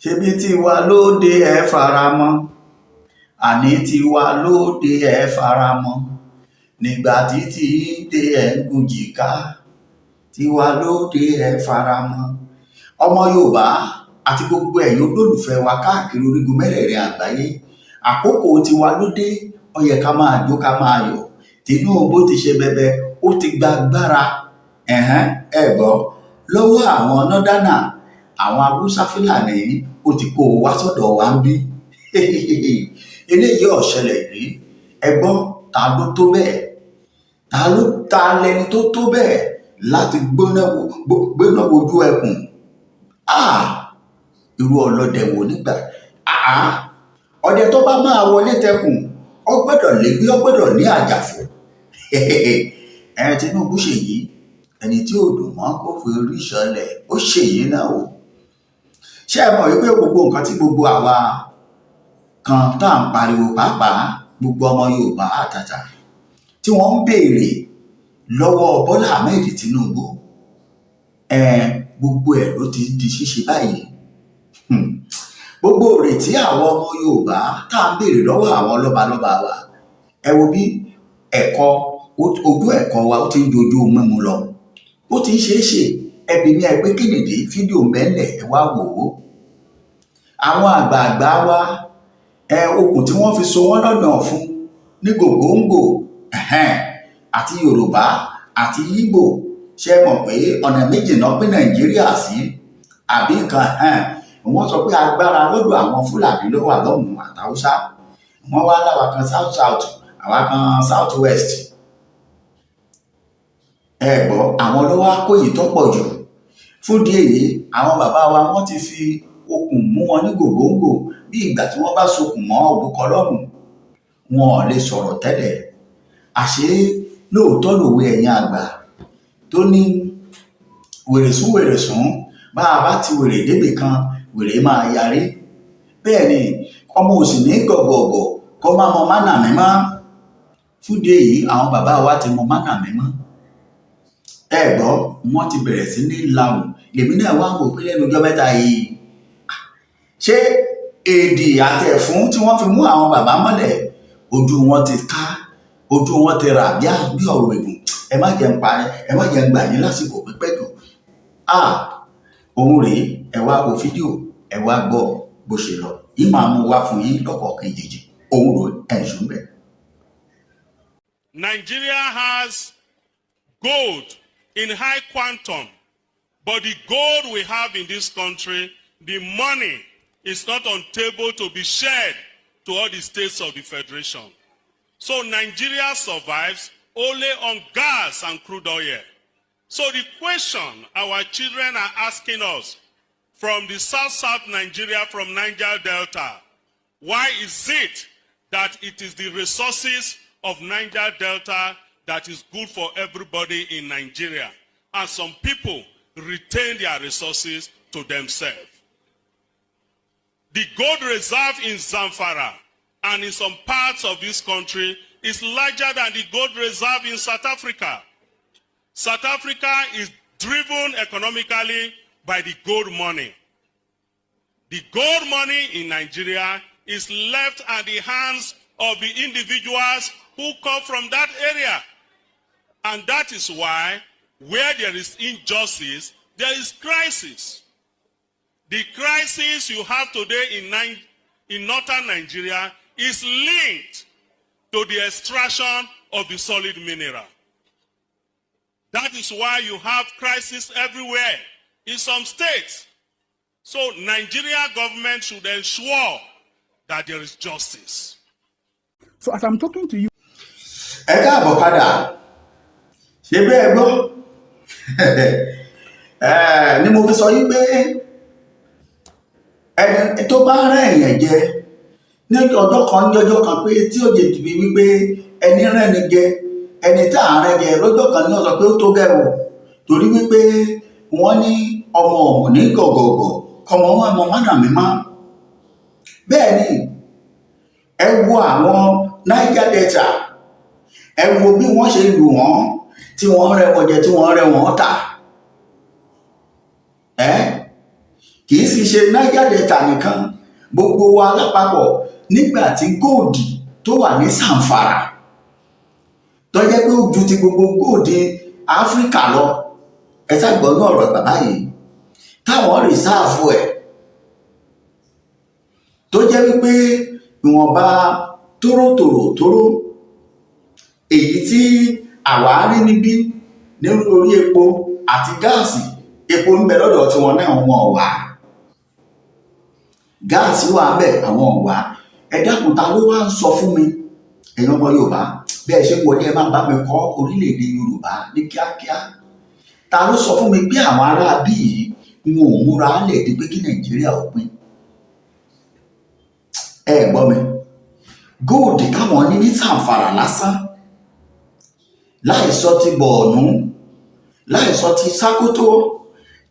Ṣebí tiwa lóde, ẹ faramọ́. Àní tiwa lóde, ẹ faramọ́. Nígbà tí tí dé, ẹ ń gun jìká. Tiwa lóde, ẹ faramọ́. Ọmọ Yorùbá àti gbogbo ẹ̀yin olólùfẹ́ wa káàkiri orígun mẹ́rẹ̀ẹ̀rin àgbáyé, àkókò tiwa lóde. Ó yẹ ká máa jó, ká máa yọ̀. Tinubu ti ṣe bẹbẹ, ó ti gba agbára ẹ̀hẹ́n ẹ gbọ́ lọ́wọ́ àwọn northerner, àwọn Haúsá Fúlàní. Ó ti kó o wá sọ́dọ̀ wa ń bí. Eléyìí ò ṣẹlẹ̀ rí. Ẹ gbọ́, ta ló tó bẹ́ẹ̀? Ta ló ta lẹni tó tó bẹ́ẹ̀ láti gbóná wojú ẹkùn? Ah, irú ọlọ́dẹ wo nígbà? Ah, ọdẹ tó bá máa wọlé tẹkùn, ó gbọ́dọ̀ légbé, ó gbọ́dọ̀ ní àjàfò. Ẹ Tinubu ṣèyí, ẹni tí ò dùn mọ́ kó fi orí ṣọlẹ̀. Ó ṣèyí náà o. Ṣé ẹ mọ̀ wípé gbogbo nǹkan tí gbogbo àwa kan tá à ń pariwo, pàápàá gbogbo ọmọ Yorùbá àtàtà tí wọ́n ń béèrè lọ́wọ́ Bọ́lá Ahmed Tinubu, ẹ gbogbo ẹ̀ ló ti di ṣíṣe báyìí. Gbogbo ìrètí àwọn ọmọ Yorùbá tá à ń béèrè lọ́wọ́ àwọn lọ́balọ́ba wa, ẹ wo bí ẹ̀kọ́ ojú ẹ̀kọ́ wa ó ti ń dojú mímu lọ, ó ti ń ṣeé ṣe. Ẹbí ní ẹgbẹ́ kìnìdí fídíò mẹ́lẹ̀, ẹ wá wò ó. Àwọn àgbààgbà wa, ẹ okùn tí wọ́n fi so wọ́n lọ́nà ọ̀fun ní gògóńgò, àti Yorùbá àti Ìgbò. Ṣe mọ̀ pé ọ̀nà méjì náà pín Nàìjíríà sí àbí nǹkan? Wọ́n sọ pé agbára lọ́dọ̀ àwọn Fúlàní ló wà lọ́hùn-ún àtàwùsá. Wọ́n wá láwa kan South South, àwa kan South West. Ẹ gbọ́, àwọn ló wá kó yìí tó pọ̀ jù. Fún ìdí èyí, àwọn bàbá wa, wọ́n ti fi okùn mú wọn ní gògóńgò, bí ìgbà tí wọ́n bá sokùn mọ́ òbúkọ lọ́rùn. Wọn ò lè sọ̀rọ̀ tẹ́lẹ̀. Àṣé lóòótọ́ lòwe ẹ̀yin àgbà tó ní wèrè sún wèrè sún, bá a bá ti wèrè débì kan, wèrè máa yarí. Bẹ́ẹ̀ ni, ọmọ òsì ní gọ̀gọ̀gọ̀ kó má mọ mánà mímọ́. Fún ìdí èyí, àwọn bàbá wa ti mọ mánà mímọ́. Ẹ gbọ́, wọ́n ti bẹ̀rẹ̀ sí ní lahùn. Lèmi náà wá wò pé lẹ́nu ọjọ́ mẹ́ta yìí, ṣé èdè àtẹ̀fún tí wọ́n fi mú àwọn bàbá mọ́lẹ̀, ojú wọn ti ká, ojú wọn ti rà bí ọ̀rọ̀ ègùn. Ẹ má jẹ́ ń pa, ẹ má jẹ́ ń gbà yín lásìkò pípẹ́ jù. Ah, òun rèé. Ẹ wá wo fídíò, ẹ wá gbọ́ bó ṣe lọ. Yìí máa mú wá fún yín lọ́kọ̀ọ̀kan ìjèjì. Òun rèé, ẹ̀ ń ṣùn bẹ́ẹ̀. Nigeria has gold in high quantum, but the gold we have in this country, the money is not on table to be shared to all the states of the federation. So Nigeria survives only on gas and crude oil. So the question our children are asking us from the South-South Nigeria, from Niger Delta, why is it that it is the resources of Niger Delta that is good for everybody in Nigeria, and some people retain their resources to themselves? The gold reserve in Zamfara and in some parts of this country is larger than the gold reserve in South Africa. South Africa is driven economically by the gold money. The gold money in Nigeria is left at the hands of the individuals who come from that area. And that is why where there is injustice, there is crisis. The crisis you have today in northern Nigeria is linked to the extraction of the solid mineral. That is why you have crisis everywhere in some states. So Nigeria government should ensure that there is justice. So as I'm talking to you, Ẹ káàbọ̀ padà. Ṣé bẹ́ẹ̀ gbọ́ ẹ ni mo fi sọ yí pé ẹni tó bá rán èèyàn jẹ ní ọjọ́ kan, ní ọjọ́ kan pé tí ó jẹ tìbí wípé ẹni rán ni jẹ, ẹni tá à ń rán jẹ lọ́jọ́ kan ní ó sọ pé ó tó gẹ̀ o, torí wípé wọ́n ní ọmọ ọ̀mù ní gọ̀gọ̀gọ̀ kọmọ wọn mọ mánà mímọ́. Bẹ́ẹ̀ ni, ẹ wo àwọn Niger Delta, ẹ wo bí wọ́n ṣe lù wọ́n, tí wọ́n rẹ́ wọn jẹ, tí wọ́n rẹ́ wọn tà. Ẹ́ Kì í sì ṣe Niger Delta nìkan, gbogbo wa lápapọ̀. Nígbà tí gold tó wà ní Zamfara, tó jẹ́ pé ó ju ti gbogbo gold Áfíríkà lọ, ẹ ṣàgbọ́n ní ọ̀rọ̀ bàbá yìí, táwọn reserve ẹ̀, tó jẹ́ wípé ìwọ̀nba tórótòrò tóró èyí tí àwa rí níbí ní orí epo àti gáàsì, epo ń bẹ lọ́dọ̀ tiwọn náà, wọn ò wá, gáàsì wà ń bẹ, àwọn ò wá. Ẹ dákun, ta ló wá ń sọ fún mi? Ẹ̀yin ọmọ Yorùbá, bẹ́ẹ̀ ṣe wọlé, ẹ máa bá mi kọ́ orílẹ̀-èdè Yorùbá ní kíákíá. Ta ló sọ fún mi pé àwọn ará bí yìí wọn ò múra lẹ̀ di pé kí Nàìjíríà ò pín? Ẹ gbọ́ mi, gold táwọn ní ní Zamfara lásán, láì sọ ti Borno, láì sọ ti Sákótó,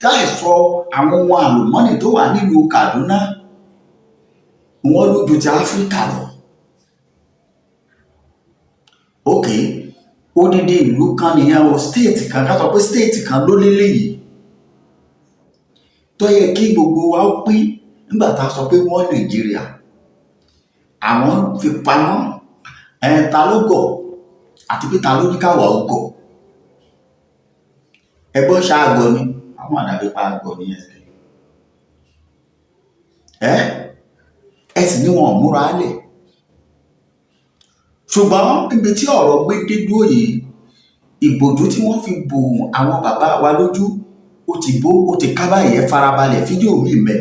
láì sọ àwọn ohun àlùmọ́nì tó wà nílùú Kaduna, wọ́n ló ju ti Áfíríkà lọ. Ok, odidi ìlú kan nìyẹn o, state kan, ká sọ pé state kan ló lélẹ̀ yìí tó yẹ kí gbogbo wa ó pín nígbà tá a sọ pé wọ́n Nàìjíríà, àwọn fi pamọ́. Ẹ̀ ta ló gọ̀ àti pé ta ló ní káwa ó gọ̀? Ẹgbọ́n, ṣáàgọ̀ ni àwọn àdàbí pa àgọ̀ nìyẹn. Ẹ sì ní wọn ò múra lẹ̀, ṣùgbọ́n níbi tí ọ̀rọ̀ gbé dé dúró yìí, ìbòjú tí wọ́n fi bò àwọn bàbá wa lójú, ó ti bó, ó ti ká báyìí. Ẹ farabalẹ̀, fídíò mi mẹ́.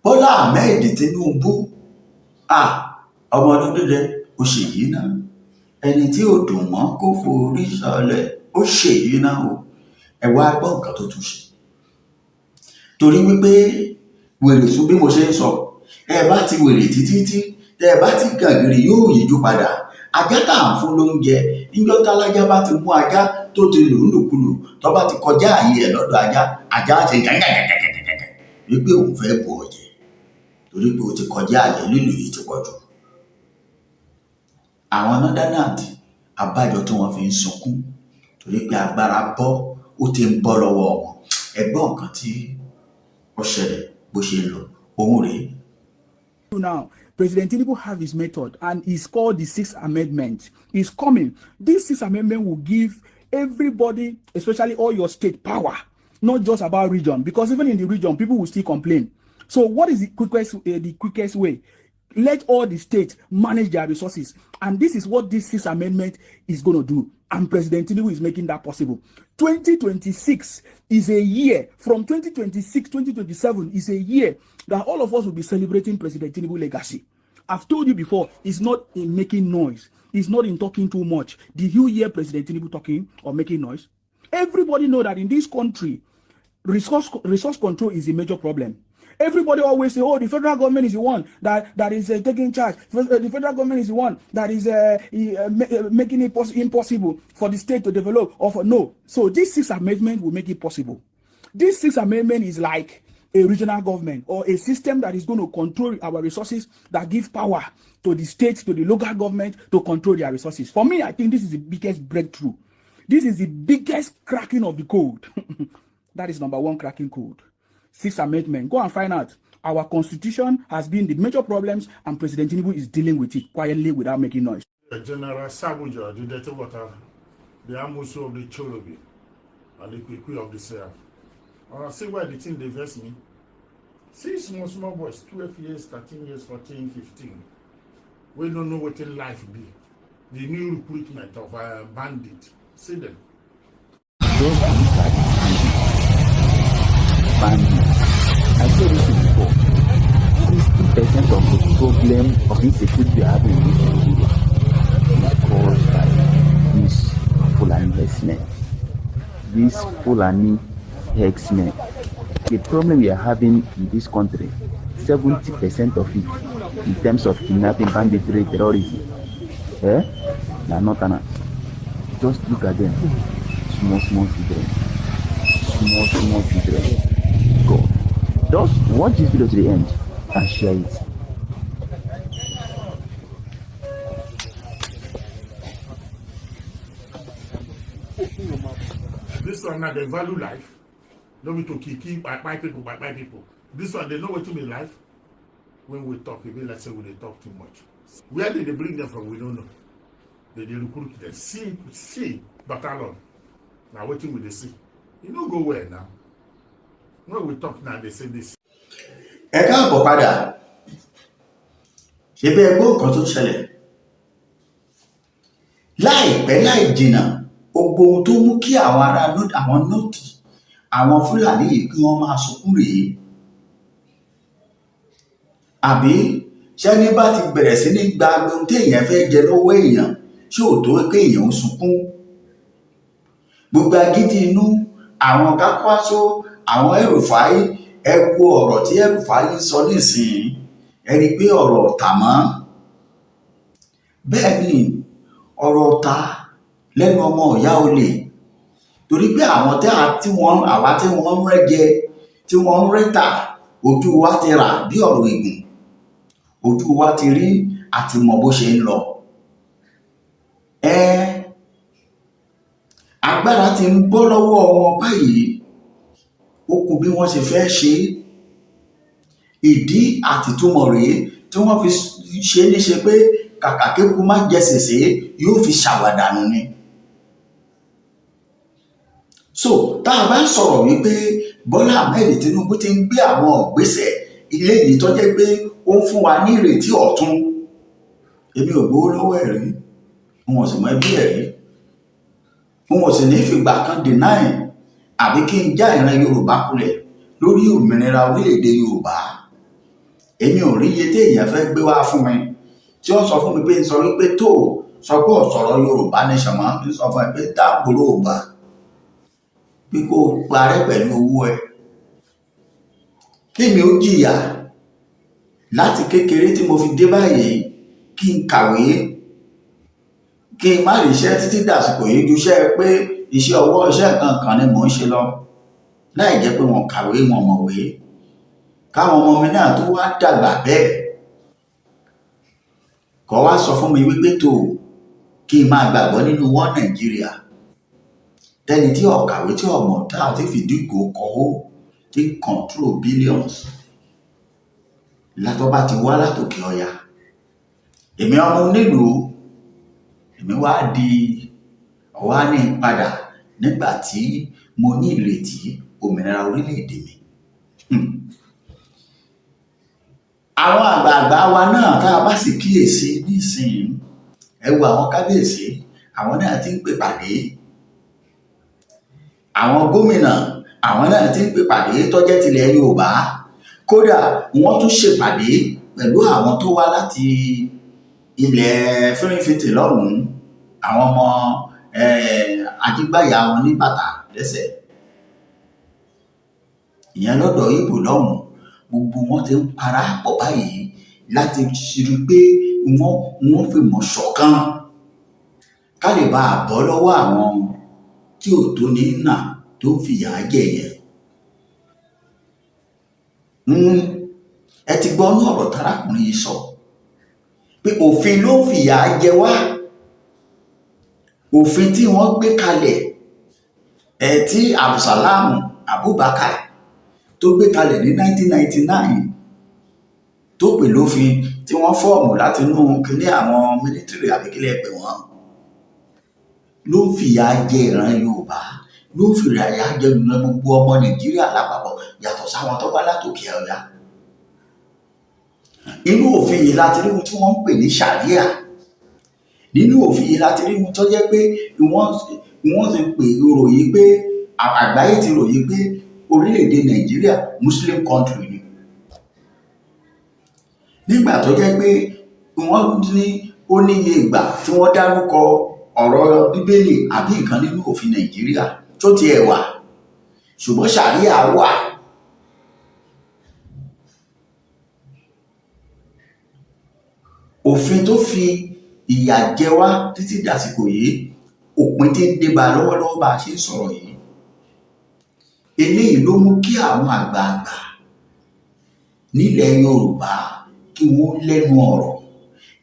Bọ́lá Ahmed Tinubu, ah, ọmọ ọdún dídẹ, ó ṣèyí náà, ẹni tí ò dùn mọ́ kó forí sọlẹ̀, ó ṣèyí náà o. Ẹ wá gbọ́ nǹkan tó tún ṣe, torí wípé wèrè sún bí mo ṣe ń sọ, ẹ bá ti wèrè títí tí tẹ ẹ bá ti gàngìrì, yóò yíjú padà. Ajá tá à ń fún lóúnjẹ, níjọ́ tálájá bá ti mú ajá tó ti lù ú lùkulù, tó bá ti kọjá àyè ẹ̀ lọ́dọ̀ ajá, ajá ti gàngàngàngàngàngà wípé òun fẹ́ bù ọ jẹ, torí pé o ti kọjá àyè, lílù yìí ti pọ̀ jù. Àwọn northerners, abájọ tí wọ́n fi ń sunkún, torí pé agbára bọ́, ó ti ń bọ́ lọ́wọ́ wọn. Ẹgbọ́n, nǹkan tí ó ṣẹlẹ̀ bó ṣe ń lọ òun rèé. Now, President Tinubu have his method and it's called the Sixth Amendment. It's coming. This Sixth Amendment will give everybody, especially all your state, power, not just about region, because even in the region, people will still complain. So what is the quickest way? Let all the states manage their resources. And this is what this Sixth Amendment is going to do. And President Tinubu is making that possible. 2026 is a year, from 2026, 2027 is a year that all of us will be celebrating President Tinubu legacy. I've told you before, it's not in making noise. It's not in talking too much. Did you hear President Tinubu talking or making noise? Everybody know that in this country, resource control is a major problem. Everybody always say, "Oh, the federal government is the one that is taking charge. The federal government is the one that is making it impossible for the state to develop." Or for, no. So this Sixth Amendment will make it possible. This Sixth Amendment is like a regional government or a system that is going to control our resources, that give power to the state, to the local government to control their resources. For me, I think this is the biggest breakthrough. This is the biggest cracking of the code. That is number one cracking code. Sixth Amendment. Go and find out. Our constitution has been the major problems, and President Tinubu is dealing with it quietly without making noise. General Sabuja, the dirty water, the Amusu of the Chorobi, and the Kwikwi of the Seraph. See why the thing dey vex me? See small, small boys, 12 years, 13 years, 14, 15, wey no know wetin life be. The new recruitment of bandit. See them. Just look at bandit. Bandit. I said this before. 60% of the problem of insecurity we are having in this Nigeria is caused by this Fulani herdsmen. These Fulani herdsmen. The problem we are having in this country, 70% of it, in terms of kidnapping, banditry, terrorism, eh? Na northerners. Just look at them. Small, small children. Small, small children. God. Just watch this video to the end and share it. This one now, they value life. No be to kill kill kpai people, kpai people. This one, they know wetin be life. When we talk, e be like say we dey talk too much. Where did they bring them from? We don't know. They dey recruit them. See, see battalion. Na wetin we dey see. E no go well now. When we talk now, they say this. Ẹ káàbọ̀ padà. Ṣe bí ẹ gbọ́ nǹkan tó ń ṣẹlẹ̀ láìpẹ́ láì jìnnà, gbogbo ohun tó mú kí àwọn ará àwọn North, àwọn Fúlàní yìí, kí wọ́n máa sunkún rèé. Àbí ṣẹ́ni bá ti bẹ̀rẹ̀ sí ní gba ohun téèyàn fẹ́ jẹ lọ́wọ́ èèyàn, ṣé ò tó kéèyàn ń sunkún? Gbogbo agídí inú àwọn Kwankwaso, àwọn El-Rufai, ẹ wo ọ̀rọ̀ tí El-Rufai sọ nísìnyí, ẹ rí i pé ọ̀rọ̀ ọ̀tà mọ́. Bẹ́ẹ̀ ni, ọ̀rọ̀ ọ̀tá lẹ́nu ọmọ ìyá olè, torí pé àwọn tí wọ́n, àwa tí wọ́n ń rẹ́ jẹ, tí wọ́n ń rẹ́ tà, ojú wa ti rà bí ọ̀rọ̀ ègùn, ojú wa ti rí àti mọ bó ṣe ń lọ. Ẹ agbára ti ń bọ́ lọ́wọ́ wọn báyìí, ó kù bí wọ́n ṣe fẹ́ ṣe é. Ìdí àtìtúmọ̀ rèé tí wọ́n fi ṣe é níṣe pé kàkà kéku má jẹ sèsé, yóò fi ṣàwàdànù ni. So tá a bá ń sọ̀rọ̀ wípé Bọ́lá Ahmed Tinubu ti ń gbé àwọn ìgbésẹ̀ ilé yìí tó jẹ́ pé ó ń fún wa ní ìrètí ọ̀tun, èmi ò gbowó lọ́wọ́ ẹ̀ rí, n ò sì mọ ẹbí ẹ̀ rí, n ò sì ní fìgbà kan deny àbí kí n já ìran Yorùbá kulẹ̀ lórí òmìnira orílẹ̀-èdè Yorùbá. Èmi ò rí iye tí èèyàn fẹ́ gbé wá fún mi tí ó sọ fún mi pé ń sọ wípé tó sọ pé ọ̀sọ̀rọ̀ Yorùbá nation mọ́. Ń sọ fún ẹ pé dáàbòrò ò bá pé kó o parẹ́ pẹ̀lú owó ẹ, kémi ó jìyà láti kékeré tí mo fi dé báyìí, kí n kàwé, kí n má ríṣẹ́ títí dàsìkò yìí, ju iṣẹ́ pé iṣẹ́ ọwọ́, iṣẹ́ nǹkan kan ni mò ń ṣe lọ, láì jẹ́ pé wọ́n kàwé, wọn mọ̀wé, káwọn ọmọ mi náà tó wá dàgbà bẹ́ẹ̀, kọ́ wá sọ fún mi wípé tó kí n máa gbàgbọ́ nínú wọn Nàìjíríà, tẹni tí ò kàwé, tí ò mọ̀, tá a ti fìdí ìgò kọ́, ó tí ń control billions látọ́ bá ti wá látòkè ọya. Èmi ọmọ onílùú, èmi wá di ọ̀wá ní padà nígbà tí mo ní ìrètí òmìnira orílẹ̀-èdè mi. Àwọn àgbààgbà wa náà, tá a bá sì kíyèsí nísìnyí, ẹ wo àwọn kábíyèsí, àwọn náà ti ń pè pàdé. Àwọn gómìnà, àwọn náà ti ń pè pàdé tó jẹ́ tilẹ̀ Yorùbá. Kódà wọ́n tún ṣèpàdé pẹ̀lú àwọn tó wá láti ilẹ̀ fínrífìtì lọ́hùn-ún, àwọn ọmọ ajígbáyà wọn ní bàtà lẹ́sẹ̀, ìyẹn lọ́dọ̀ Ìgbò lọ́hùn-ún. Gbogbo wọn ti ń parapọ̀ báyìí láti rí i pé wọ́n fi mọ̀ ṣọ̀kan ká lè bá a bọ́ lọ́wọ́ àwọn tí ò tó ní nà tó ń fìyà jẹ yẹn. Ẹ ti gbọ́ ní ọ̀rọ̀ tárákùnrin yìí sọ pé òfin ló ń fìyà jẹ wá, òfin tí wọ́n gbé kalẹ̀ ẹ̀ tí Abdulsalam Abubakar tó gbé kalẹ̀ ní 1999, tó pè lófin, tí wọ́n form láti inú kínní àwọn military àbí kílẹ̀ pè wọ́n, ló ń fìyà jẹ ìran Yorùbá, ló ń fìyà jẹ ìran gbogbo ọmọ Nàìjíríà lápapọ̀, yàtọ̀ sáwọn tó wá látòkè ọ̀yà. Inú òfin yìí láti rí ohun tí wọ́n ń pè ní sharia. Nínú òfin yìí láti rí ohun tó jẹ́ pé wọ́n ti pè ròyìn pé àgbáyé ti ròyìn pé orílẹ̀-èdè Nàìjíríà, Muslim country ni, nígbà tó jẹ́ pé wọ́n ní ó níye ìgbà tí wọ́n dárúkọ ọ̀rọ̀ Bíbélì àbí nǹkan nínú òfin Nàìjíríà tó tiẹ̀ wà, ṣùgbọ́n sharia wà. Òfin tó fi ìyà jẹ wá títí dàsìkò yìí, òpin tí ń débá lọ́wọ́lọ́wọ́ bá a ṣe ń sọ̀rọ̀ yìí. Eléyìí ló mú kí àwọn àgbààgbà nílẹ̀ Yorùbá kí wọ́n lẹ́nu ọ̀rọ̀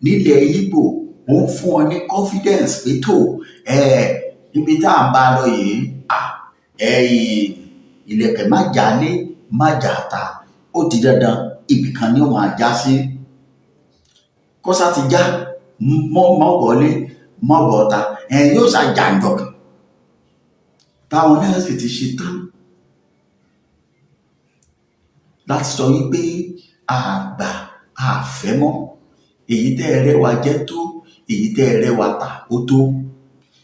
nílẹ̀ Ìgbò. Ó ń fún ọ ní confidence pé tó ẹ ibi tá à ń bá lọ yìí, ẹ̀yìn Ìlẹ̀kẹ̀ má já lé, má já ta, ó di dandan, ibìkan ni ó máa já sí. Kọ́sá ti já mọ́ bọ́lé, mọ́ bọ́ta, ẹ̀ yóò ṣàjàǹjọ̀ kan táwọn náà sì ti ṣe tán láti sọ wípé àgbà àfẹ́ mọ́. Èyí tẹ́ ẹ rẹ́wa jẹ́ tó, èyí tẹ́ ẹ rẹ́wa tà ó tó.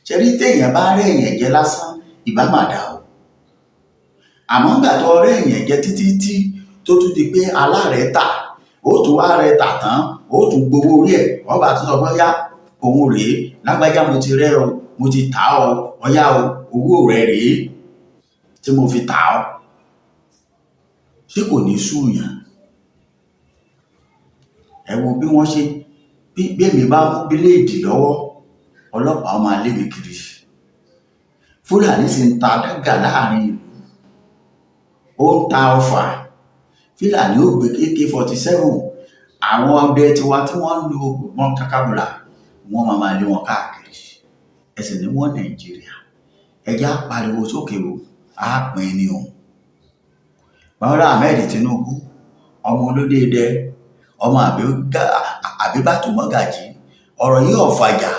Ṣẹ́rí, téèyàn bá rẹ́ èèyàn jẹ lásán, ìbá mà dà o. Àmọ́ ńgbà tó rẹ́ èèyàn jẹ títí tí tó tún di pé alárẹ̀ tà, ó tún wá rẹ tà tán, ó tún gbowó orí ẹ̀, ọba tún sọ pé yá, òun rèé, lágbájá, mo ti rẹ́ o, mo ti tà ọ́, ọyá o, owó rẹ rèé tí mo fi tà ọ́. Ṣé kò ní súùyàn? Ẹ wo bí wọ́n ṣe bí èmi bá mú bíléèdì lọ́wọ́, ọlọ́pàá máa lé mi kiri. Fúlàní sì ń ta dágà láàrin ìlú, ó ń ta ọfà. Fúlàní ó gbé AK-47. Àwọn ọdẹ tiwa tí wọ́n ń lo ìbọn kakabùlà, wọ́n máa máa lé wọn káàkiri. Ẹsẹ̀ ní wọ́n Nàìjíríà, ẹjẹ́ á pariwo sókè o, á pín ní o. Bọ́lá Ahmed Tinubu, ọmọ olódédé, ọmọ Àbíbátù Mọ́gàjì, ọ̀rọ̀ yìí ò fàjà.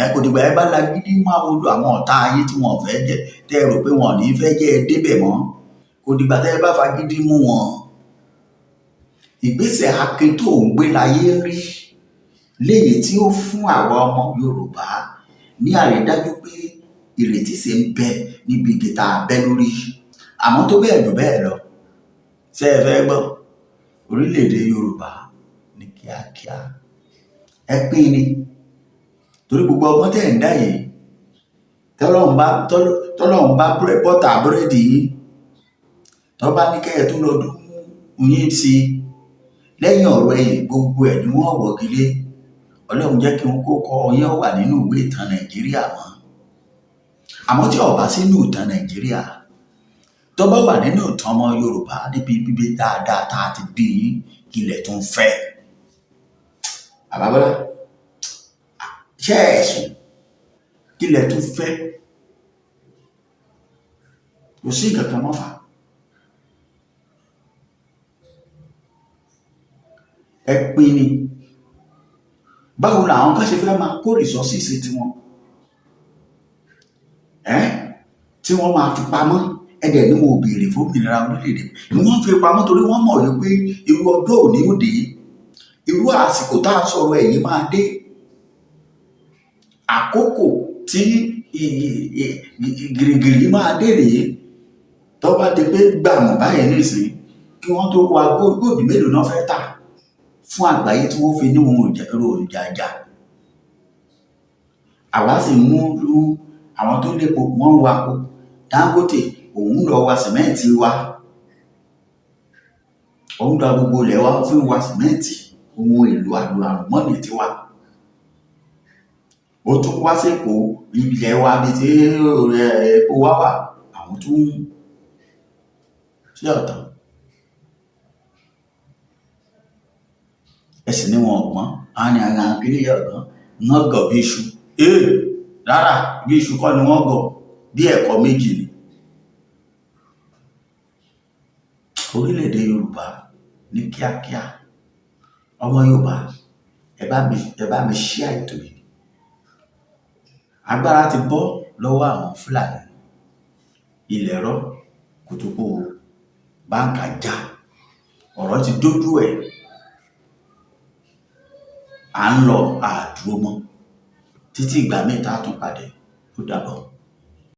Ẹ kò dìgbà ẹ bá lagídí mú àwọn olú àwọn ọ̀tá ayé tí wọn ò fẹ́ jẹ́, tẹ́ ẹ rò pé wọn ò ní fẹ́ jẹ́ ẹ débẹ̀ mọ́. Kò dìgbà tẹ́ ẹ bá fagídí mú wọn. Ìgbésẹ̀ akin tó ń gbé láyé rí léyìí tí ó fún àwa ọmọ Yorùbá ní àrídájú pé ìrètí sì ń bẹ níbi igi tá a bẹ́ lórí. Àmọ́ tó bẹ́ẹ̀ jù bẹ́ẹ̀ lọ, ṣé ẹ fẹ́ gbọ́? Orílẹ̀-èdè Yorùbá ní kíákíá, ẹ pín ni, torí gbogbo ọgbọ́n tẹ̀ ń dá yìí, tọ́lọ́run bá bọ́tà búrẹ́dì yìí, tọ́ bá ní kẹ́ ẹ tún lọ dún yín sí i lẹ́yìn ọ̀rọ̀ ẹ̀yìn, gbogbo ẹ̀ ni wọ́n wọ́gi lé. Ọlọ́run jẹ́ kí wọn kó kọ́ yẹn wà nínú ìwé ìtàn Nàìjíríà mọ́. Àmọ́ tí ó bá sínú ìtàn Nàìjíríà, tó bá wà nínú ìtàn ọmọ Yorùbá níbi bíbí dáadáa tá a ti bí yín, ilẹ̀ tó ń fẹ́. Bàbá Bọ́lá, ṣé ẹ̀sùn kílẹ̀ tó fẹ́? Kò sí nǹkan kan mọ́fà. Ẹ pín ni. Báwo làwọn kan ṣe fẹ́ máa kó resources tiwọn ẹ́ tí wọ́n máa fi pamọ́? Ẹ̀dẹ̀ ni wọn ò béèrè fún òmìnira orílẹ̀-èdè ni wọ́n fi pamọ́, torí wọ́n mọ̀ wípé irú ọjọ́ òní ó dé, irú àsìkò tá a sọ̀rọ̀ ẹ̀yìn máa dé, àkókò tí gìrìgìrì máa dé rèé. Tó bá di pé gbàmù báyìí nísìnyí, kí wọ́n tó wa gold mélòó náà fẹ́ tà fún àgbáyé tí wọ́n fi ní ohun ìjà? Àwa sì mú àwọn tó lépo, wọ́n ń wapo. Dangote, òun lọ wa sìmẹ́ǹtì wa, òun gba gbogbo ilẹ̀ wa fún wa sìmẹ́ǹtì, ohun èlò àlùmọ́nì tiwa. Ó tún wá sẹ́kọ̀ọ́, ilẹ̀ wa bíi tí epo wá wà, àwọn tún ṣé ọ̀tàn. Ẹ sì ní wọn ọ̀gbọ́n á ní ara kiri ọ̀gbọ́n, wọ́n gọ̀ bí iṣu. Ee, rárá, bí iṣu kọ́ ni wọ́n gọ̀, bí ẹ̀kọ́ méjì ni. Orílẹ̀-èdè Yorùbá ní kíákíá. Ọmọ Yorùbá, ẹ bá mi share ètò yìí. Agbára ti bọ́ lọ́wọ́ àwọn Fúlàní. Ilẹ̀ rọ́ kòtòkó, báńkà já, ọ̀rọ̀ ti dójú ẹ̀. À ń lọ, àdúró mọ́ títí ìgbà míì tá a tún pàdé. Ó dàbọ̀.